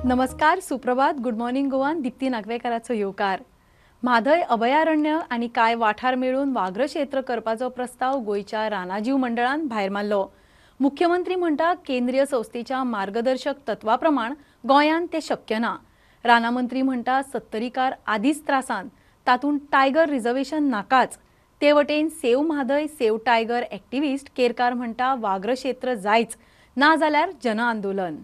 नमस्कार, सुप्रभात, good morning गोवान दीप्ती नागवेकाराचो येवकार। म्हादय अभयारण्य आनी कांय वाठार मेळून वाघ्र क्षेत्र करपाचो प्रस्ताव गोंयच्या रानाजीव मंडळान भायर मारलो। मुख्यमंत्री म्हणटा केंद्रीय संस्थेच्या मार्गदर्शक तत्वा प्रमाण गोंयांत ते शक्य ना। रानामंत्री म्हणटा सत्तरीकार आदीच त्रासान, तातूंत टायगर रिझर्वेशन नाकाच। ते वटेन save Mhadei save tiger activist Kerkar म्हणटा वाघ्र क्षेत्र जायच, ना जाल्यार जन आंदोलन।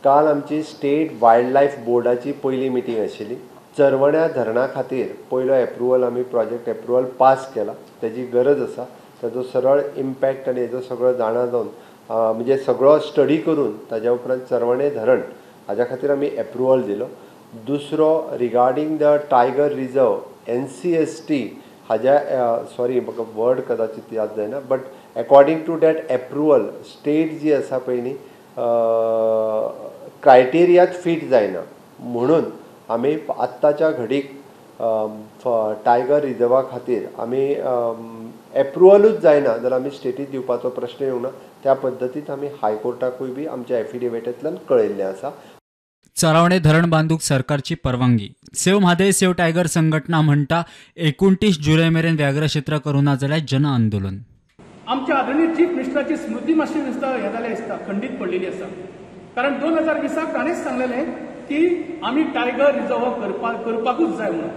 काल आमची स्टेट वायल्ड लायफ बोर्डाची पयली मिटींग आशिल्ली। चरवण्या धरणा खातीर पयलो एप्रुवल आमी प्रोजेक्ट एप्रुवल पास केला, तेजी गरज आसा। ताजो सरळ इम्पॅक्ट आनी हेजो सगळो जाणा जावन म्हणजे सगळो स्टडी करून ताज्या उपरांत चरवणे धरण हाज्या खातीर आमी एप्रुवल दिलो। दुसरो regarding the tiger reserve NCST हाज्या सॉरी म्हाका वर्ड कदाचित याद जायना, but according to that approval state जी आसा पळय न्ही क्रायटेरियात फीट जायना म्हणून आमी आत्ताच्या घडीक टायगर रिजर्वा खातीर आमी एप्रुवलूच जायना जाल्यार आमी स्टेटीत दिवपाचो प्रश्न येवना। त्या पद्दतीन आमी हायकोर्टाकूय बी आमच्या एफिडेविटांतल्यान कळयल्लें आसा। चरावणे धरण बांदूक सरकारची परवानगी। सेव्ह म्हादय सेव्ह टायगर संघटना म्हणटा 29 जुलय मेरेन व्याघ्र क्षेत्र करूं ना जाल्यार जन आंदोलन। आमच्या आदरणीय चीफ मिनिस्टराची स्मृती मातशी दिसता हें जालें दिसता खंडीत पडलेली आसा, कारण 2020 ताणेंच सांगलेलें की आमी टायगर रिजर्व करपाकूच जाय म्हणून।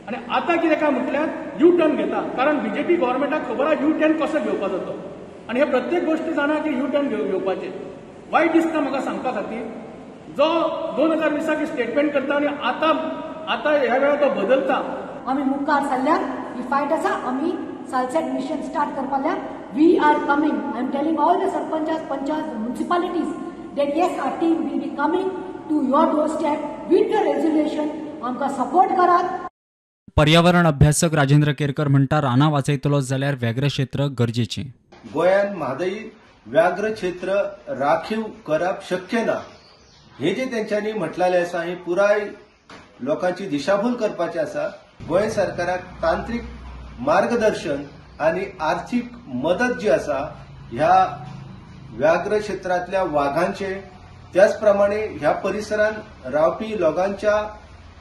आनी आतां कितें काय म्हटल्यार यू टर्न घेता, कारण बीजेपी गव्हर्मेंटाक खबर आसा यू टर्न कसो घेवपाचो तो, आनी हे प्रत्येक गोश्ट जाणा की यू टर्न घेवपाचें। वायट दिसता म्हाका सांगपा खातीर, जो 2020 स्टेटमेंट करता आनी आतां आतां ह्या वेळार तो बदलता। आमी मुखार सरल्यार ही फायट आसा, आमी सालसेट मिशन स्टार्ट करपाक। We are coming. I am telling all the sarpanchas, panchas, municipalities that yes, our team will be coming to your doorstep with the resolution. आमकां सपोर्ट करात। पर्यावरण अभ्यासक राजेंद्र केरकर म्हणटा रानां वाचयतलो जाल्यार व्याघ्र क्षेत्र गरजेचें। गोंयांत म्हादय व्याघ्र क्षेत्र राखीव करप शक्य ना हे जे तेंच्यांनी म्हटलेलें आसा ही पुराय लोकांची दिशाभूल करपाची आसा। गोंय सरकाराक तांत्रीक मार्गदर्शन आनी आर्थीक मदत जी आसा ह्या व्याघ्र क्षेत्रांतल्या वाघांचे, त्याच प्रमाणे ह्या परिसरांत रावपी लोकांच्या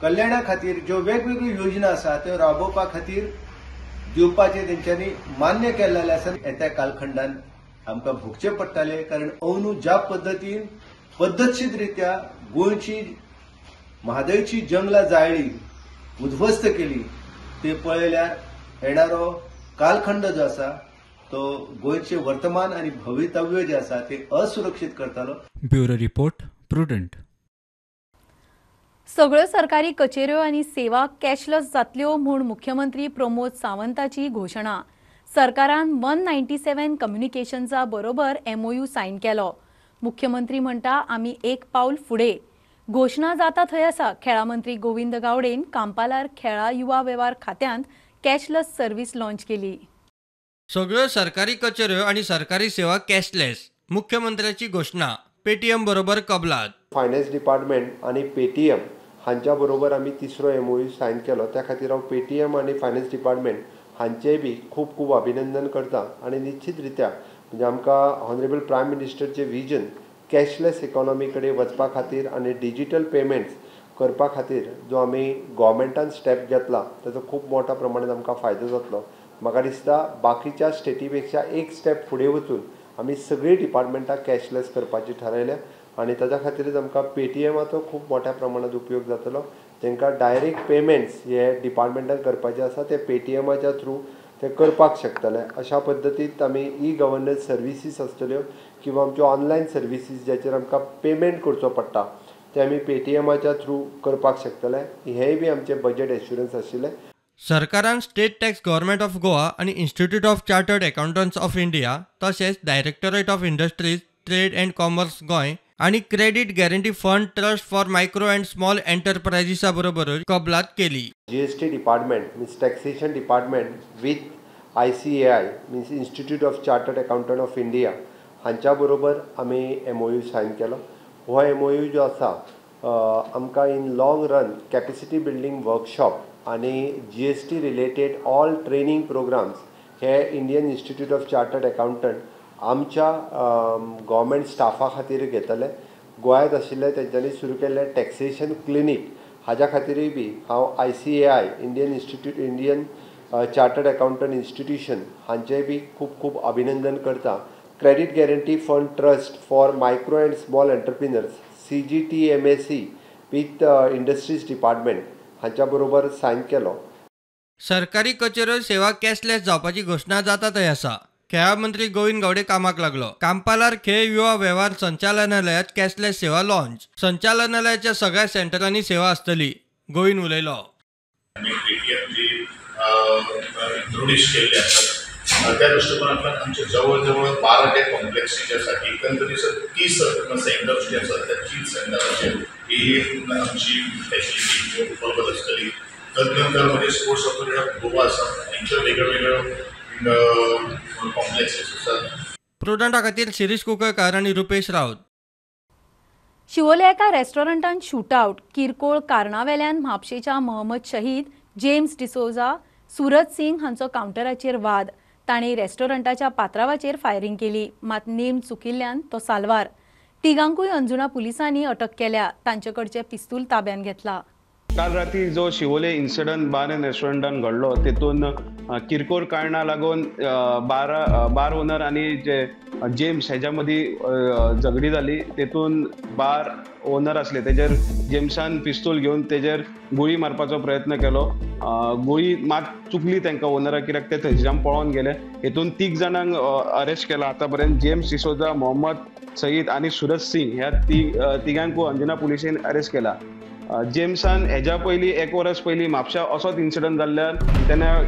कल्याणा खातीर ज्यो वेगवेगळ्यो योजना आसा त्यो राबोवपा खातीर दिवपाचे तेंच्यांनी मान्य केल्लें आसा। येत्या कालखंडान आमकां भोगचें पडटलें, कारण अंदू ज्या पद्दतीन पद्दतशीर रित्या गोंयची म्हादयची जंगलां जाळ्ळी, उद्ध्वस्त केली, ते पळयल्यार येणारो कालखंड जो आसा तो गोंयचे वर्तमान आनी भवितव्य जे आसा ते असुरक्षीत करतालो। Bureau report, Prudent. सगळ्यो सरकारी कचेऱ्यो आनी सेवा कॅशलेस जातल्यो म्हूण मुख्यमंत्री प्रमोद सावंताची घोशणा। सरकारान 197 कम्युनिकेशन्सा बरोबर MOU sign केलो। मुख्यमंत्री म्हणटा आमी एक पावल फुडें। घोशणा जाता थंय आसा। खेळा मंत्री गोविंद गावडेन कांपालार खेळा युवा वेव्हार खात्यांत कॅशलेस सर्व्हिस लॉन्च केली। सगळ्यो सरकारी कचेऱ्यो आनी सरकारी सेवा कॅशलेस, मुख्यमंत्र्याची घोशणा। पेटीएम बरोबर कबलात। फायनान्स डिपार्टमेंट आनी पेटीएम हांच्या बरोबर आमी तिसरो MOU sign केलो। त्या खातीर हांव पेटीएम आनी फायनान्स डिपार्टमेंट हांचेय बी खूब खूब अभिनंदन करता आनी निश्चित रित्या म्हणजे आमकां ऑनरेबल प्रायम मिनिस्टरचें विजन कॅशलेस इकॉनॉमी कडेन वचपा खातीर आनी डिजिटल पेमेंट्स करपा खातीर जो आमी गव्हर्मेंटान स्टेप घेतला ताचो खूब मोठ्या प्रमाणात आमकां फायदो जातलो। म्हाका दिसता बाकीच्या स्टेटी पेक्षा एक स्टेप फुडें वचून आमी सगळीं डिपार्टमेंटां कॅशलेस करपाची थारायल्या आनी ताज्या खातीरच आमकां पेटीएमाचो खूब मोठ्या प्रमाणात उपयोग जातलो। तांकां डायरेक्ट पेमेंट्स हे डिपार्टमेंटान करपाचे आसा ते पेटीएमाच्या थ्रू ते करपाक शकतले। अशा पद्दतीन आमी ई गव्हर्नन्स सर्विसीस आसतल्यो किंवा आमच्यो ऑनलायन सर्विसीस ज्याचेर आमकां पेमेंट करचो पडटा ते आमी पेटीएमाच्या थ्रू करपाक शकतले। हेंय बी आमचें बजेट एश्युरन्स आशिल्लें। सरकारान state tax government of Goa आनी institute of chartered accountants of India तशेंच directorate of industries trade and commerce Goa आनी credit guarantee fund trust for micro and small एंटरप्रायजीसा बरोबर कबलात केली। GST department means taxation department with ICAI means institute of chartered accountant of India हांच्या बरोबर आमी MOU sign केलो। हो MOU जो आसा आमकां in long run capacity building workshop आनी GST related all training programs हे Indian institute of chartered accountant आमच्या गव्हर्मेंट स्टाफा खातीर घेतले। गोंयांत आशिल्ले तेंच्यांनी सुरू केल्ले टॅक्सेशन क्लिनीक हाज्या खातीरूय बी हांव ICAI Indian chartered accountant institution हांचेय बी खूब खूब अभिनंदन करता. Credit guarantee fund trust for micro and small entrepreneurs CGTMSE with industries department हांच्या बरोबर सायन केलो. सरकारी कचेऱ्यो सेवा कॅशलेस जावपाची घोशणा जाता थंय आसा. खेळा मंत्री गोविंद गावडे कामाक लागलो. कांपालार खेळ युवा वेव्हार संचालनालयात कॅशलेस सेवा लॉन्च. संचालनालयाच्या सगळ्या सेंटरांनी सेवा आसतली. गोविंद उलयलो. इंट्रोड्यूस केल्ले आसात त्या दृश्टिकोनांतल्यान आमचे जवळ जवळ 12 जे कॉम्प्लेक्सी जे आसात एकंदरीत 30 सेंटर्स जे आसात त्या 30 सेंटराचेर ही आमची फॅसिलिटी उपलब्ध आसतली. तदनंतर म्हणजे स्पोर्ट्स ऑथॉरिटी ऑफ गोवा आसा तेंच्यो वेगळ्यो वेगळ्यो कॉम्प्लेक्सीस आसात. प्रुडंटा खातीर शिरीष कुंकळकार आनी रुपेश राऊत. शिवोले एका रेस्टॉरंटान शूटआउट. किरकोळ कारणावेल्यान म्हापशेच्या मोहम्मद शहीद, जेम्स डिसोजा, सूरज सिंग हांचो कावंटराचेर वाद. तांणी रेस्टॉरंटाच्या पात्रावाचेर फायरिंग केली, मात नेम चुकिल्ल्यान तो साल्वार. तिगांकूय अंजुणा पुलिसांनी अटक केल्या. तांचे कडचे पिस्तूल ताब्यात घेतला. काल राती जो शिवोले इन्सिडंट बार एंड रेस्टॉरंटान घडलो तेतून किरकोळ कारणां लागून बार ओनर आनी जे जेम्स हेज्या मदीं झगडी जाली. तेतून बार ओनर आसले तेजेर जेम्सान पिस्तूल घेवन तेजेर गुळी मारपाचो प्रयत्न केलो. गुळी मात चुकली तांकां ओनराक, कित्याक ते थंयच्यान पळोवन गेले. हेतून 3 जाणांक अरेस्ट केला आतां पर्यंत. जेम्स डिसोजा, मोहम्मद सईद आनी सूरज सिंग ह्या तिगांकूय अंजुना पुलिसेन अरेस्ट केला. जेम्सान हेज्या पयलीं 1 वर्स पयलीं म्हापशा असोच इन्सिडंट जाल्ल्यान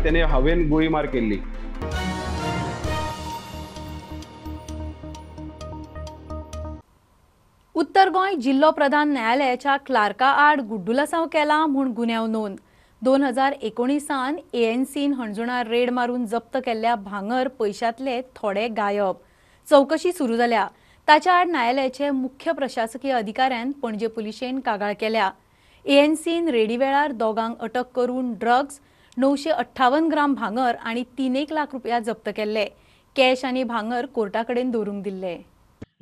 तेणे हवेन गुळी मार केल्ली. उत्तर गोंय जिल्लो प्रधान न्यायालयाच्या क्लार्का आड गुड्डुलासांव केला म्हूण गुन्यांव नोंद. 2019 एएनसीन हणजुणा रेड मारून जप्त केल्ल्या भांगर पयशांतले थोडे गायब. चवकशी सुरू जाल्या. ताच्या आड न्यायालयाचे मुख्य प्रशासकीय अधिकाऱ्यान पणजे पुलिशेन कागाळ केल्या. एएनसीन रेडी वेळार दोगांक अटक करून ड्रग्स, 958 ग्राम भांगर आनी 3 लाख रुपया जप्त केल्ले. कॅश आनी भांगर कोर्टा कडेन दवरूंक दिल्ले.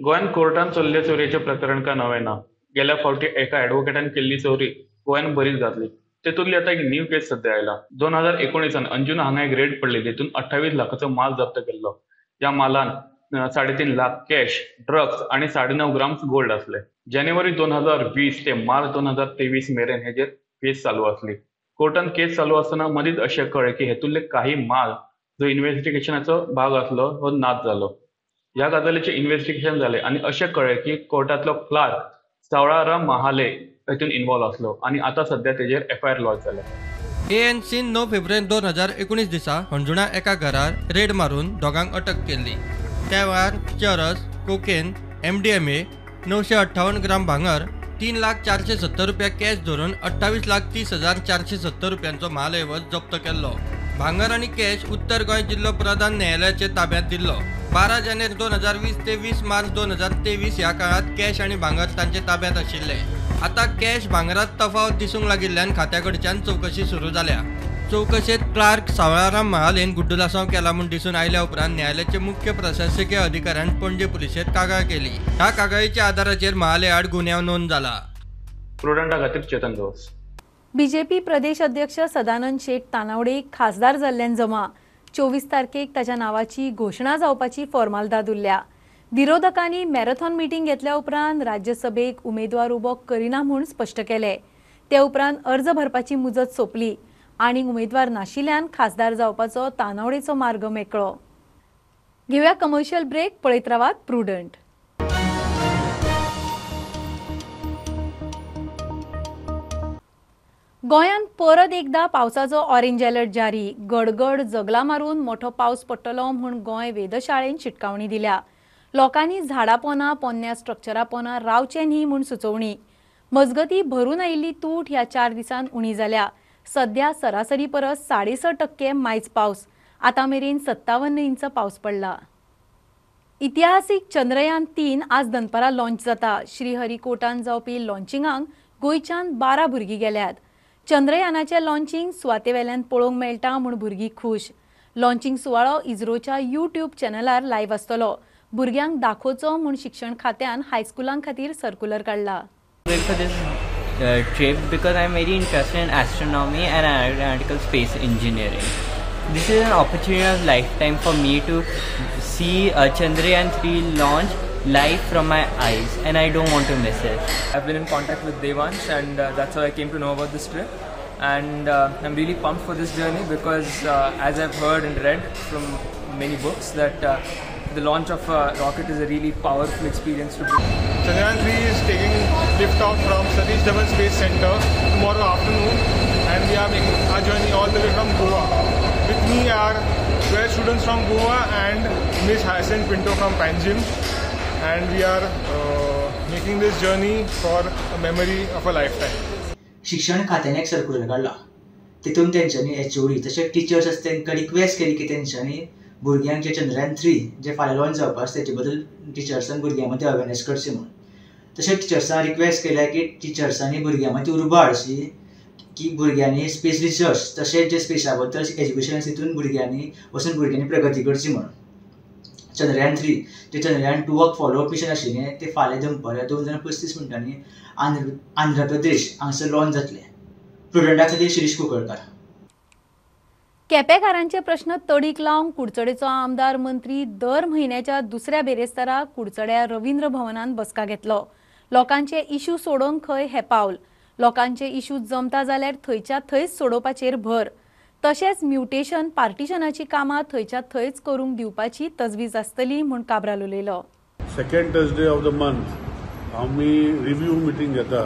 गोंयांत कोर्टान चल्ले चोरयेचें प्रकरण काय नवें ना. गेल्या फावटी एका एडवोकेटान केल्ली चोरी गोंयांत बरीच जातली. तेतूंतली आतां एक न्यू केस सद्या आयला. 2019 अंजुना हांगा एक रेड पडली. तेतून 28 लाखाचो माल जप्त केल्लो. ह्या मालान 3.5 लाख कॅश, ड्रग्स आनी 9.5 ग्राम्स गोल्ड आसले. जानेवारी 2020 ते मार्च 2023 मेरेन हेजेर केस चालू आसली. कोर्टान केस चालू आसतना मदींच अशें कळ्ळें की हेतूंतले काही माल जो इन्व्हेस्टिगेशनाचो भाग आसलो हो नाच जालो. ह्या गजालीचें इन्व्हेस्टिगेशन जालें आनी अशें कळ्ळें की कोर्टांतलो क्लार्क सावळाराम महाले हेतून इन्वॉल्व आसलो आनी आतां सद्या तेजेर एफआयआर लॉन्च जाल्या. एएनसीन 9 फेब्रुवारी 2019 दिसा हणजुणा एका घरार रेड मारून दोगांक अटक केल्ली. त्या वेळार चरस, कोकेन, MDMA, 958 ग्राम भांगर, 3,00,470 रुपया कॅश धरून 28,30,470 रुपयांचो म्हाल ऐवज जप्त केल्लो. भांगर आनी कॅश उत्तर गोंय जिल्लो प्रधान न्यायालयाचे ताब्यात दिल्लो. 12 जानेर 2020 ते 20 मार्च 2023 ह्या काळात कॅश आनी भांगर तांचे ताब्यात आशिल्ले. आतां कॅश भांगरात तफावत दिसूंक लागिल्ल्यान खात्या कडच्यान चवकशी सुरू जाल्या. चवकशेंत क्लार्क सावळाराम महालेन गुड्डुलासांव केला म्हूण दिसून आयल्या उपरांत न्यायालयाचे मुख्य प्रशासकीय अधिकाऱ्यान पणजे पुलिशेंत कागाळ केली. ह्या कागाळीच्या आधाराचेर महाले आड गुन्यांव नोंद जाला. प्रुडंटा खातीर चेतन गवस. बीजेपी प्रदेश अध्यक्ष सदानंद शेट तानावडे खासदार जाल्ल्यान जमा. 24 तारखेक ताच्या नावाची घोशणा जावपाची फॉर्मालदाद उरल्या. विरोधकांनी मॅरेथॉन मिटींग घेतल्या उपरांत राज्यसभेक उमेदवार उबो करिना म्हूण स्पश्ट केले. ते उपरांत अर्ज भरपाची मुजत सोंपली आनी उमेदवार नाशिल्ल्यान खासदार जावपाचो तानावडेचो मार्ग मेकळो. घेवया कमर्शियल ब्रेक. पळयत रावात प्रुडंट. गोंयांत परत एकदा पावसाचो ऑरेंज अलर्ट जारी. गडगड जगला मारून मोठो पावस पडटलो म्हूण गोंय वेधशाळेन शिटकावणी दिल्या. लोकांनी झाडां पोना, पोन्न्या स्ट्रक्चरा पोना रावचें न्ही म्हूण सुचोवणी. मजगती भरून आयिल्ली तूट ह्या 4 दिसांत उणी जाल्या. सध्या सरासरी परस 6.5% मायज पावस. आतां मेरेन 57 इंच पावस पडला. इतिहासीक चंद्रयान 3 आज दनपारां लॉन्च जाता. श्रीहरिकोटान जावपी लॉन्चिंगाक गोंयच्यान 12 भुरगीं गेल्यात. चंद्रयानाचें लॉन्चिंग सुवातेवेल्यान पळोवंक मेळटा म्हूण भुरगीं खूश. लॉन्चिंग सुवाळो इस्रोच्या यूट्यूब चॅनलार लायव्ह आसतलो. भुरग्यांक दाखोवचो म्हूण शिक्षण खात्यान हायस्कुलां खातीर सर्क्युलर काडला. For this trip because I am very interested in astronomy and aeronautical space engineering. This is an opportunity of lifetime for me to see Chandrayaan 3 launch live from my eyes, and I don't want to miss it. I've been in contact with Devansh, and that's how I came to know about this trip. And I'm really pumped for this journey because as I've heard and read from many books that the launch of a rocket is a really powerful experience to be. Chandrayaan 3 is taking lift off from Satish Dhawan Space Center tomorrow afternoon, and we are making our journey all the way from Goa. With me are 12 students from Goa and Miss Hyacinth Pinto from Panjim, and we are making this journey for a memory of a lifetime. शिक्षण खात्यान एक circular काडला, तितून तेंच्यांनी HOD तशेंच teachers आसा तेंकां request केली की तेंच्यांनी भुरग्यांक जे चंद्रयान 3 जे फाल्यां लॉन्च जावपा आसा तेचे बद्दल टिचर्सान भुरग्यां मदीं अवेरनेस करची म्हूण. तशेंच टिचर्सांक रिक्वेस्ट केल्या की टिचर्सांनी भुरग्यां मदीं उर्बा हाडची की भुरग्यांनी स्पेस रिसर्च तशेंच जे स्पेसा बद्दल एज्युकेशन आसा तितून भुरग्यांनी वचून भुरग्यांनी प्रगती करची म्हूण. चंद्रयान 3 जे चंद्रयान 2 फॉलोअप मिशन आशिल्लें तें फाल्यां दनपारां 2:35 आंध्र प्रदेश हांगसर लॉन्च जातलें. प्रुडंटा खातीर शिरीष कुंकळकार. केपेकारांचे प्रश्न तडीक लावंक कुडचडेचो आमदार मंत्री दर म्हयन्याच्या दुसऱ्या बेरेस्तारा कुडचड्या रवींद्र भवनान बसका घेतलो. लोकांचे इश्यू सोडोवंक खंय हे पावल, लोकांचे इश्यू जमता जाल्यार थंयच्या थंयच सोडोवपाचेर भर, तशेंच म्युटेशन पार्टिशनाची कामां थंयच्या थंयच करूंक दिवपाची तजवीज आसतली म्हूण काब्राल उलयलो. Second Thursday of the month आमी रिव्यू मिटींग घेता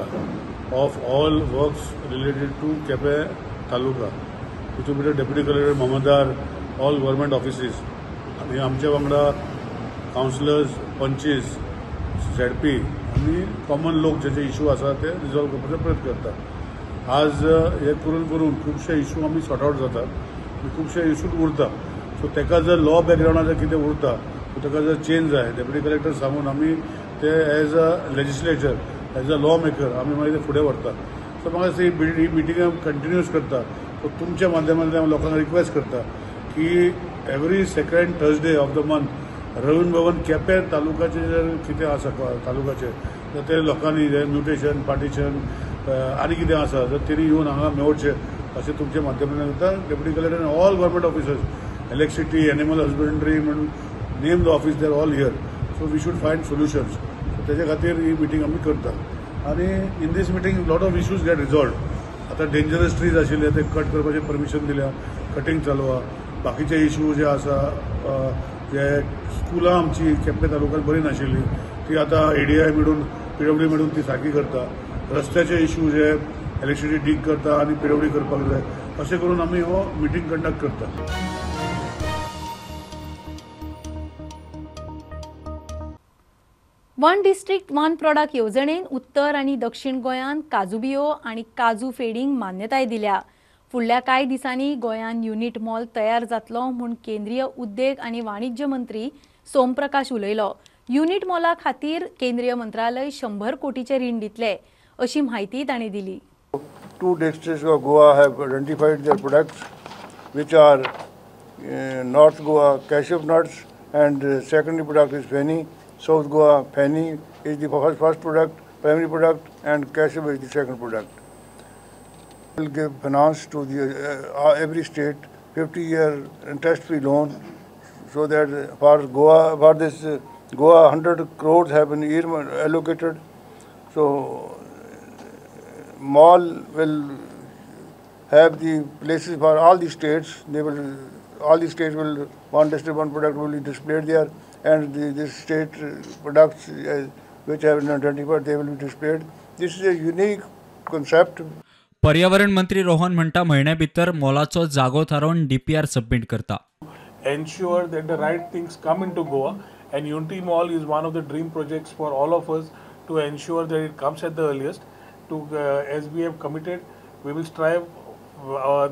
of all works related to Quepem taluka. तितून भितर deputy collector, mamlatdar, all government offices आनी आमच्या वांगडा कावन्सिलर्स, पंचीस, झेडपी आनी कॉमन लोक जे इशू आसा ते रिजॉल्व करपाचो प्रयत्न करता. आज हे करून करून खुबशे इशू आमी सॉर्ट आवट जातात आनी खुबशे इशू उरता. सो ताका जर लॉ बॅकग्रावंडार जर कितें उरता सो ताका जर चेंज जाय डेप्युटी कलेक्टर सांगून आमी ते as a legislature, as a law maker आमी मागीर ते फुडें व्हरता. सो म्हाका दिसता ही मिटींग कंटिन्यूस करता. सो तुमच्या माध्यमांतल्यान लोकांक रिक्वेस्ट करता की every second Thursday of the month Ravindra Bhavan Quepem तालुकाचे जर कितें आसा तालुकाचे तर ते लोकांनी जे म्युटेशन पार्टिशन आनी कितें आसा जर तेणी येवन हांगा मेळचें अशें तुमच्या माध्यमांतल्यान करता. Deputy collector and all government officers, electricity, animal husbandry म्हण name the office, they are all here. So we should find solutions. तेजे खातीर ही मिटींग आमी करता आनी in this meeting lot of issues get resolve. आतां डेंजरस ट्रीज आशिल्ले ते cut करपाचें परमिशन दिल्या, कटींग चालू आहा. बाकीचे इशू जे आसा जे स्कुलां आमची केपें तालुक्यांत बरी नाशिल्ली ती आतां एडीआय मेळून पीडब्ल्यू मेळून ती सारकी करता. रस्त्याचे इशू जे इलेक्ट्रिसिटी डीग करता आनी पीडब्ल्यू करपाक जाय अशें करून आमी हो मिटींग कंडक्ट करता. वन डिस्ट्रिक्ट वन प्रॉडक्ट येवजणेन उत्तर आनी दक्षिण गोंयांत काजू बियो आनी काजू फेडींग मान्यताय दिल्या. फुडल्या कांय दिसांनी गोंयांत युनिट मॉल तयार जातलो म्हूण केंद्रीय उद्देग आनी वाणिज्य मंत्री सोमप्रकाश उलयलो. युनिट मॉला खातीर केंद्रीय मंत्रालय 100 कोटीचें रीण दितले अशी म्हायती तांणी दिली. 2 districts of Goa have identified their products which are North Goa cashew nuts and secondary product is feni. South Goa feni is the first product, primary product, and cashew is the second product. Will give finance to the every state 50-year interest-free loan, so that for Goa, for this Goa 100 crores have been allocated. So mall will have the places for all the states. They will, all the states will, one district, one product will be displayed there, and this state products which have been identified, they will be displayed. This is a unique concept. पर्यावरण मंत्री रोहन म्हणटा म्हयन्या भितर मॉलाचो जागो थारोवन DPR submit करता. Ensure that the right things come into Goa, and Unity Mall is one of the dream projects for all of us to ensure that it comes at the earliest. To as we have committed, we will strive,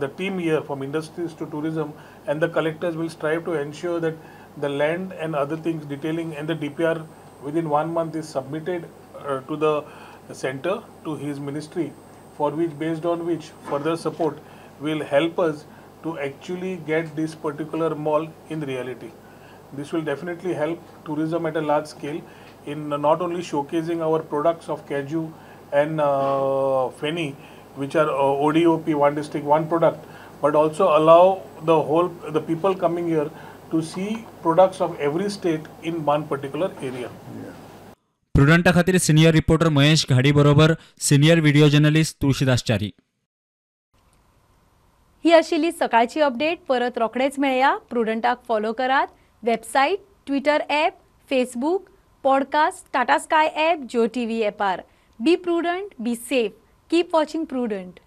the team here from industries to tourism and the collectors will strive to ensure that the land and other things detailing and the DPR within 1 month is submitted to the center, to his ministry, for which, based on which further support will help us to actually get this particular mall in reality. This will definitely help tourism at a large scale in not only showcasing our products of cashew and feni, which are ODOP, one district, one product, but also allow the people coming here to see products of every state in one particular area. प्रुडंटा खातीर senior reporter Mahesh Ghadi बरोबर senior video journalist Tulshidas Chari. ही आशिल्ली सकाळची update. परत रोखडेच मेळया. प्रुडंटाक फॉलो करात website, Twitter app, Facebook, podcast, Tata Sky app, Jio TV ॲपार. Be prudent, be safe, keep watching Prudent.